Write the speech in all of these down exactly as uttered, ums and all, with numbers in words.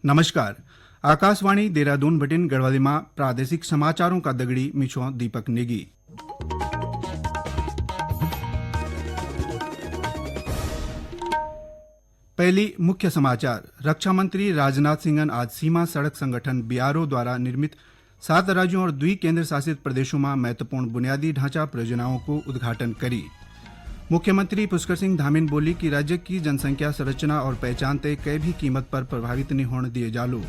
नमस्कार, आकाशवाणी देहरादून बटिन गढ़वाली मा प्रादेशिक समाचारों का दगड़ी मिछुआ दीपक नेगी। पहली मुख्य समाचार। रक्षा मंत्री राजनाथ सिंहन आज सीमा सड़क संगठन बीआरओ द्वारा निर्मित सात राज्यों और दुई केंद्र शासित प्रदेशों में महत्वपूर्ण बुनियादी ढांचा परियोजनाओं को उद्घाटन करी। मुख्यमंत्री पुष्कर सिंह धामिन बोली कि राज्य की जनसंख्या संरचना और पहचान तय कई भी कीमत पर प्रभावित नहीं होने दिए जालू।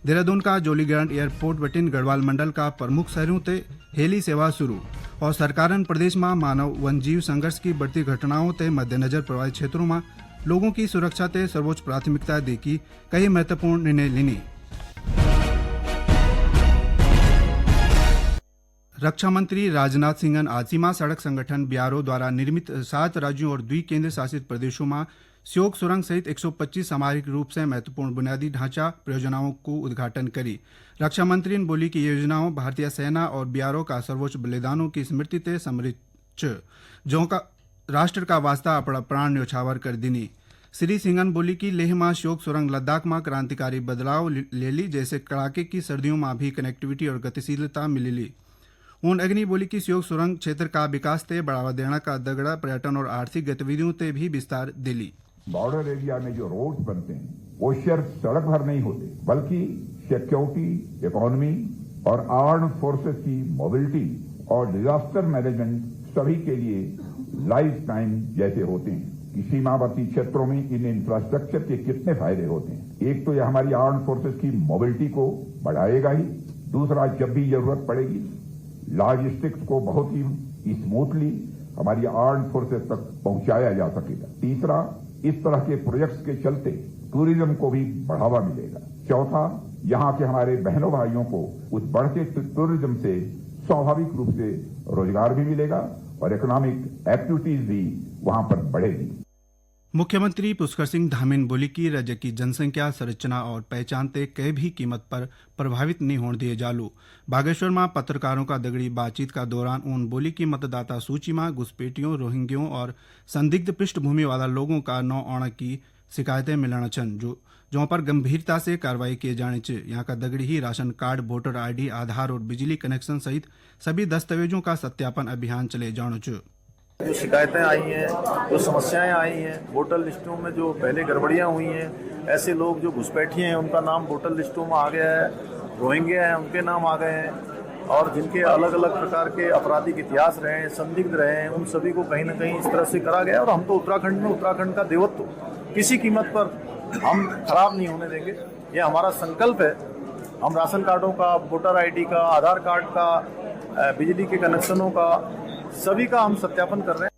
देहरादून का जोलीग्रांट एयरपोर्ट बटिन गढ़वाल मंडल का प्रमुख शहरों ते हेली सेवा शुरू। और सरकारन प्रदेश में मानव वन जीव संघर्ष की बढ़ती घटनाओं ते मद्देनजर प्रभावित क्षेत्रों में लोगों की सुरक्षा ते सर्वोच्च प्राथमिकता देकी कई महत्वपूर्ण निर्णय लेनी। रक्षा मंत्री राजनाथ सिंहन आज सीमा सड़क संगठन बीआरओ द्वारा निर्मित सात राज्यों और दुई केंद्र शासित प्रदेशों में स्योक सुरंग सहित एक सौ पच्चीस सामरिक रूप से महत्वपूर्ण बुनियादी ढांचा परियोजनाओं को उद्घाटन करी। रक्षा मंत्री ने बोली कि ये योजनाओं भारतीय सेना और बीआरओ का सर्वोच्च बलिदानों की स्मृति ते समृद्ध च, जो का राष्ट्र का वास्ता अपना प्राण न्योछावर कर दिनी। श्री सिंघन बोली कि लेह मा स्योक सुरंग लद्दाख मा क्रांतिकारी बदलाव ले ली, जैसे कड़ाके की सर्दियों मा भी कनेक्टिविटी और गतिशीलता मिली ली। उन अग्नि बोली कि स्योक सुरंग क्षेत्र का विकास ते बढ़ावा देना का दगड़ा पर्यटन और आर्थिक गतिविधियों ते भी विस्तार दे ली। बॉर्डर एरिया में जो रोड्स बनते हैं, वो सिर्फ सड़क भर नहीं होते, बल्कि सिक्योरिटी, इकोनॉमी और आर्म्ड फोर्सेस की मोबिलिटी और डिजास्टर मैनेजमेंट सभी के लिए लाइफ टाइम जैसे होते हैं। कि सीमावर्ती क्षेत्रों में इन इंफ्रास्ट्रक्चर के कितने फायदे होते हैं। एक तो यह हमारी आर्म्ड फोर्सेस की मोबिलिटी को बढ़ाएगा ही, दूसरा, जब भी जरूरत पड़ेगी, लॉजिस्टिक्स को बहुत ही स्मूथली हमारी आर्म्ड फोर्सेस तक पहुंचाया जा सकेगा। तीसरा, इस तरह के प्रोजेक्ट्स के चलते टूरिज्म को भी बढ़ावा मिलेगा। चौथा, यहाँ के हमारे बहनों भाइयों को उस बढ़ते टू-, टूरिज्म से स्वाभाविक रूप से रोजगार भी मिलेगा और इकोनॉमिक एक्टिविटीज भी वहां पर बढ़ेगी। मुख्यमंत्री पुष्कर सिंह धामिन बोली कि राज्य की जनसंख्या, संरचना और पहचान ते कई भी कीमत पर प्रभावित नहीं होने दिए जालू। बागेश्वर में पत्रकारों का दगड़ी बातचीत का दौरान उन बोली कि मतदाता सूची में घुसपैठियों, रोहिंग्यों और संदिग्ध पृष्ठभूमि वाला लोगों का नौ आने की शिकायतें मिलना छन, जो, जो पर गंभीरता से कार्रवाई किए जाने च। यहाँ का दगड़ी ही राशन कार्ड, वोटर आईडी, आधार और बिजली कनेक्शन सहित सभी दस्तावेजों का सत्यापन अभियान चले जानो च। जो शिकायतें आई हैं, जो समस्याएं आई हैं, वोटर लिस्टों में जो पहले गड़बड़ियां हुई हैं, ऐसे लोग जो घुसपैठिए हैं, उनका नाम वोटर लिस्टों में आ गया है, रोहिंग्या हैं, उनके नाम आ गए हैं, और जिनके अलग-अलग प्रकार के आपराधिक इतिहास रहे हैं, संदिग्ध रहे हैं, उन सभी को कहीं ना कहीं इस तरह से करा गया है। और हम तो उत्तराखंड में उत्तराखंड का देवत्व किसी कीमत पर हम खराब नहीं होने देंगे। ये हमारा संकल्प है। हम राशन कार्डों का, वोटर आईडी का, आधार कार्ड का, अ, बिजली के कनेक्शनों का, सभी का हम सत्यापन कर रहे हैं।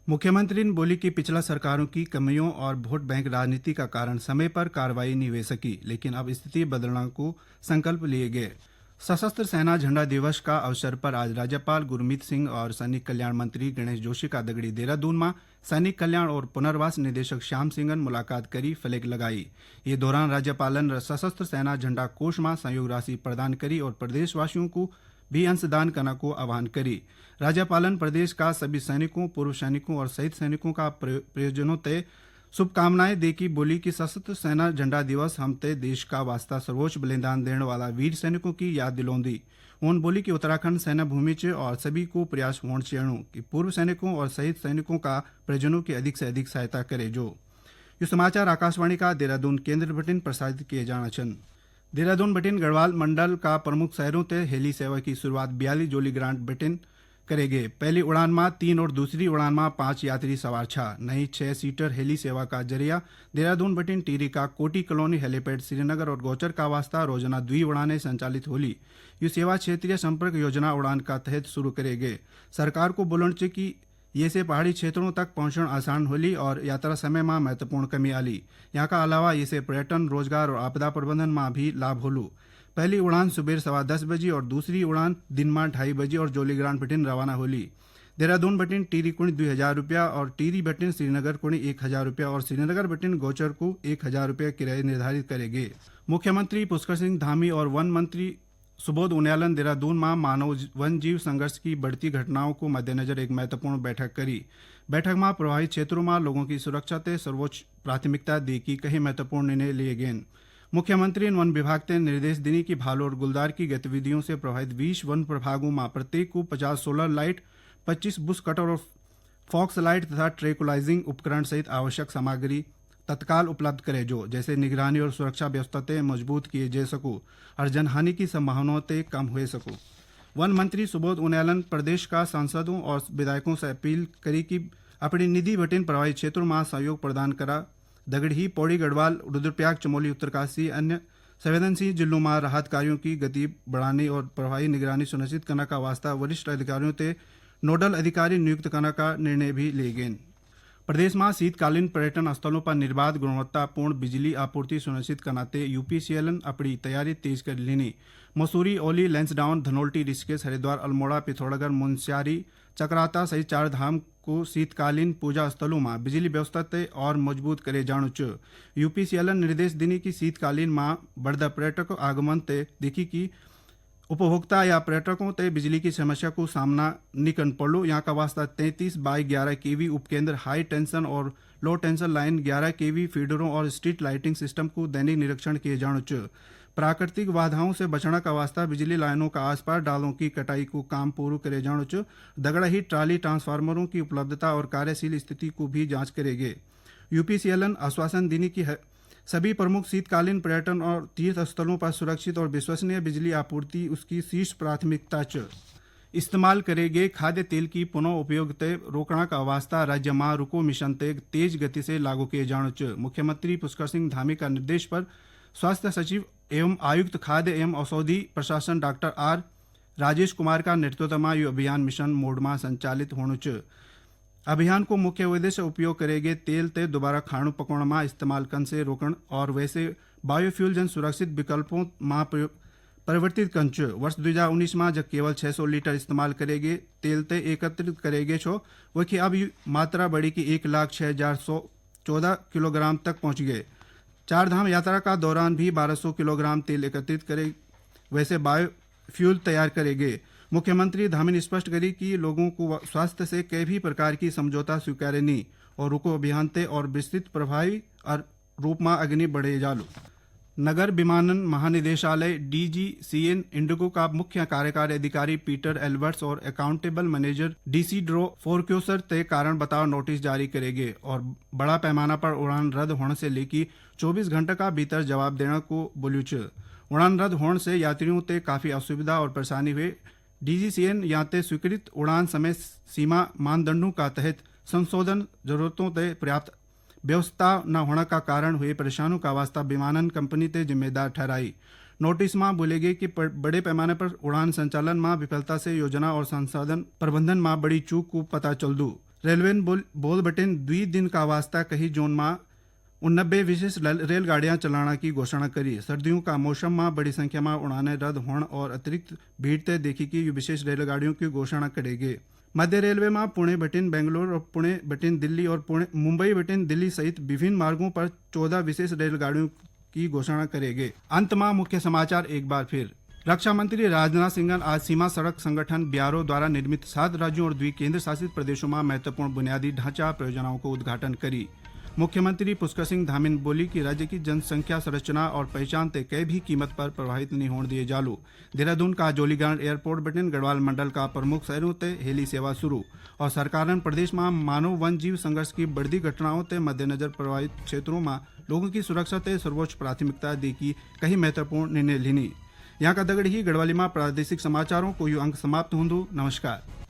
मुख्यमंत्री ने बोली कि पिछला सरकारों की कमियों और वोट बैंक राजनीति का कारण समय पर कार्रवाई नहीं हो सकी, लेकिन अब स्थिति बदलने को संकल्प लिए गए। सशस्त्र सेना झंडा दिवस का अवसर पर आज राज्यपाल गुरमीत सिंह और सैनिक कल्याण मंत्री गणेश जोशी का दगड़ी देहरादून में सैनिक कल्याण और पुनर्वास निदेशक श्याम सिंगन मुलाकात करी, फ्लैग लगाई। ये दौरान राज्यपालन सशस्त्र सेना झंडा कोष में सहयोग राशि प्रदान करी और प्रदेशवासियों को भी अंशदान करने को आह्वान करी। राज्यपालन प्रदेश का सभी सैनिकों, पूर्व सैनिकों और शहीद सैनिकों का प्रयो-, प्रयोजनों तय शुभकामनाएं देकी बोली कि सशस्त्र सेना झंडा दिवस हम ते देश का वास्ता सर्वोच्च बलिदान देने वाला वीर सैनिकों की याद दिलौंदी। उन बोली कि उत्तराखंड सेना भूमि च और सभी को प्रयास होण चेणु कि पूर्व सैनिकों और शहीद सैनिकों का परिजनों की अधिक से अधिक सहायता करे जो। यु समाचार आकाशवाणी का देहरादून केंद्र बटिन प्रसारित किए जाना छन। देहरादून बटिन गढ़वाल मंडल का प्रमुख शहरों ते हेली सेवा की शुरुआत बियाली जोली ग्रांट बटिन करे गए। पहली उड़ान में तीन और दूसरी उड़ान में पांच यात्री सवार छा। नई छह सीटर हेली सेवा का जरिया देहरादून बटिन टिहरी का कोटी कॉलोनी हेलीपैड श्रीनगर और गौचर का वास्ता रोजाना दुई उड़ानें संचालित होली। यु सेवा क्षेत्रीय संपर्क योजना उड़ान का तहत शुरू करे गए। सरकार को बोलण च कि ये से पहाड़ी क्षेत्रों तक पहुंचण आसान होली और यात्रा समय में महत्वपूर्ण कमी आली। यहाँ का अलावा ये से पर्यटन, रोजगार और आपदा प्रबंधन में भी लाभ होलू। पहली उड़ान सुबेर सवा दस बजे और दूसरी उड़ान दिन में ढाई बजे और जोलीग्रांट बटिन रवाना होली। देहरादून बटिन टिहरी कुण दुई हजार रुपया और टिहरी बटिन श्रीनगर कुण एक हजार रुपया और श्रीनगर बटिन गौचर को एक हजार रुपया किराए निर्धारित करे गए। मुख्यमंत्री पुष्कर सिंह धामी और वन मंत्री सुबोध उनियालन देहरादून में मानव ज-, वन जीव संघर्ष की बढ़ती घटनाओं को मद्देनजर एक महत्वपूर्ण बैठक करी। बैठक में प्रभावित क्षेत्रों में लोगों की सुरक्षा ते सर्वोच्च प्राथमिकता दी की कई महत्वपूर्ण निर्णय लिए गए। मुख्यमंत्री वन विभाग ते निर्देश दिनी कि भालू और गुलदार की गतिविधियों से प्रभावित बीस वन प्रभागों में प्रत्येक को पचास सोलर लाइट, पच्चीस बुश कटर और फॉक्स लाइट तथा ट्रैंकुलाइजिंग उपकरण सहित आवश्यक सामग्री तत्काल उपलब्ध करे जो, जैसे निगरानी और सुरक्षा व्यवस्था ते मजबूत किए जा सको और जनहानि की संभावना ते कम हुए सको। वन मंत्री सुबोध उनियालन प्रदेश का सांसदों और विधायकों से अपील करी कि अपनी निधि बटिन प्रभावित क्षेत्रों में सहयोग प्रदान करा। दगड़ही, पौड़ी गढ़वाल, रुद्रप्रयाग, चमोली, उत्तरकाशी, अन्य संवेदनशील जिलों में राहत कार्यों की गति बढ़ाने और प्रभावी निगरानी सुनिश्चित करने का वास्ता वरिष्ठ अधिकारियों ते नोडल अधिकारी नियुक्त करने का निर्णय भी लिए गए। प्रदेश में शीतकालीन पर्यटन स्थलों पर निर्बाध गुणवत्तापूर्ण बिजली आपूर्ति सुनिश्चित करना ते यूपीसीएल ने अपनी तैयारी तेज कर लेनी। मसूरी, ओली, लैंसडाउन, धनोल्टी, ऋषिकेश, हरिद्वार, अल्मोड़ा, पिथौरागढ़, मुंशियारी, चक्राता सहित चार धाम को शीतकालीन पूजा स्थलों में बिजली व्यवस्था ते और मजबूत करे जाणु च। यूपीसीएल ने निर्देश दिनी कि शीतकालीन में बढ़दा पर्यटक आगमन ते देखी कि उपभोक्ता या पर्यटकों ते बिजली की समस्या को सामना नहीं करना पड़ो। यहाँ का वास्ता तैंतीस बाय ग्यारह केवी उपकेंद्र, हाई टेंशन और लो टेंशन लाइन, ग्यारह केवी फीडरों और स्ट्रीट लाइटिंग सिस्टम को दैनिक निरीक्षण किए जाणु च। प्राकृतिक बाधाओं से बचने का वास्ता बिजली लाइनों का आसपास डालों की कटाई को काम पूरा करे जाणु च। दगड़ा ही ट्राली ट्रांसफार्मरों की उपलब्धता और कार्यशील स्थिति को भी जांच करेंगे। यूपीसीएल ने आश्वासन देने की है, सभी प्रमुख शीतकालीन पर्यटन और तीर्थ स्थलों पर सुरक्षित और विश्वसनीय बिजली आपूर्ति उसकी शीर्ष प्राथमिकता च। इस्तेमाल करे गए खाद्य तेल की पुनः उपयोग ते रोकणा का वास्ता राज्य मा रुको मिशन ते तेज गति से लागू किए जाणु च। मुख्यमंत्री पुष्कर सिंह धामी का निर्देश पर स्वास्थ्य सचिव एवं आयुक्त खाद्य एवं औषधि प्रशासन डॉक्टर आर राजेश कुमार का नेतृत्व मा यो अभियान मिशन मोड मा संचालित होणु च। अभियान को मुख्य उद्देश्य उपयोग करे गए तेल ते दोबारा खाणु पकाउण मा इस्तेमाल कन से रोकण और वैसे बायोफ्यूल जन सुरक्षित विकल्पों मा प्रयो-, परिवर्तित कन च। वर्ष दो हज़ार उन्नीस मा जब केवल छह सौ लीटर इस्तेमाल करे गए तेल ते एकत्रित करे गए छो, वखी अब यु मात्रा बढ़ी कि एक लाख छह हज़ार सौ चौदह किलोग्राम तक पहुंच गए। चार धाम यात्रा का दौरान भी बारह सौ किलोग्राम तेल एकत्रित करे, वैसे बायोफ्यूल तैयार करे गए। मुख्यमंत्री धामी ने स्पष्ट करी कि लोगों को स्वास्थ्य से कई भी प्रकार की समझौता स्वीकार्य नहीं और रुको अभियान ते और विस्तृत प्रभावी और रूप मा अग्नि बढ़े जालू। नगर विमानन महानिदेशालय, डीजीसीएन, इंडिगो का मुख्य कार्यकारी अधिकारी पीटर एल्बर्ट्स और अकाउंटेबल मैनेजर, डीसी ड्रो फोरक्योसर ते कारण बताओ नोटिस जारी करेंगे और बड़ा पैमाना पर उड़ान रद्द होने से लेके चौबीस घंटे का भीतर जवाब देने को बोल्यू च। उड़ान रद्द होने से यात्रियों ते काफी असुविधा और परेशानी हुई। डीजीसीएन या ते स्वीकृत उड़ान समय सीमा मानदंडों का तहत संशोधन जरूरतों ते पर्याप्त व्यवस्था न होने का कारण हुए परेशानों का वास्ता विमानन कंपनी ते जिम्मेदार ठहराई। नोटिस मा बोले गए कि प-, बड़े पैमाने पर उड़ान संचालन मा विफलता से योजना और संसाधन प्रबंधन मा बड़ी चूक को पता चल दू। रेलवे ने बोल, बोल बटेन दुई दिन का वास्ता कही जोन मा उननब्बे विशेष रेल-, रेलगाड़ियां चलाना की घोषणा करी। सर्दियों का मौसम मा बड़ी संख्या मा उड़ानें रद्द होण और अतिरिक्त भीड़ ते देखी कि ये विशेष रेलगाड़ियों की घोषणा करेंगे। मध्य रेलवे मा पुणे बटिन बेंगलोर और पुणे बटिन दिल्ली और पुणे, मुंबई बटिन दिल्ली सहित विभिन्न मार्गों पर चौदह विशेष रेलगाड़ियों की घोषणा करेंगे। अंत मा मुख्य समाचार एक बार फिर। रक्षा मंत्री राजनाथ सिंह आज सीमा सड़क संगठन बीआरओ द्वारा निर्मित सात राज्यों और द्वि केंद्र शासित प्रदेशों मा महत्वपूर्ण बुनियादी ढांचा परियोजनाओं को उद्घाटन करी। मुख्यमंत्री पुष्कर सिंह धामी ने बोली कि राज्य की जनसंख्या संरचना और पहचान ते कई भी कीमत पर प्रभावित नहीं होने दिए जालू। देहरादून का जोलीग्रांट एयरपोर्ट बटिन गढ़वाल मंडल का प्रमुख शहरों ते हेली सेवा शुरू। और सरकार ने प्रदेश में मानव वन जीव संघर्ष की बढ़ती घटनाओं ते मद्देनजर प्रभावित क्षेत्रों में लोगों की सुरक्षा ते सर्वोच्च प्राथमिकता दी की कई महत्वपूर्ण निर्णय लेनी। यहाँ का दगड़ ही गढ़वाली में प्रादेशिक समाचारों को यो अंक समाप्त होंदो। नमस्कार।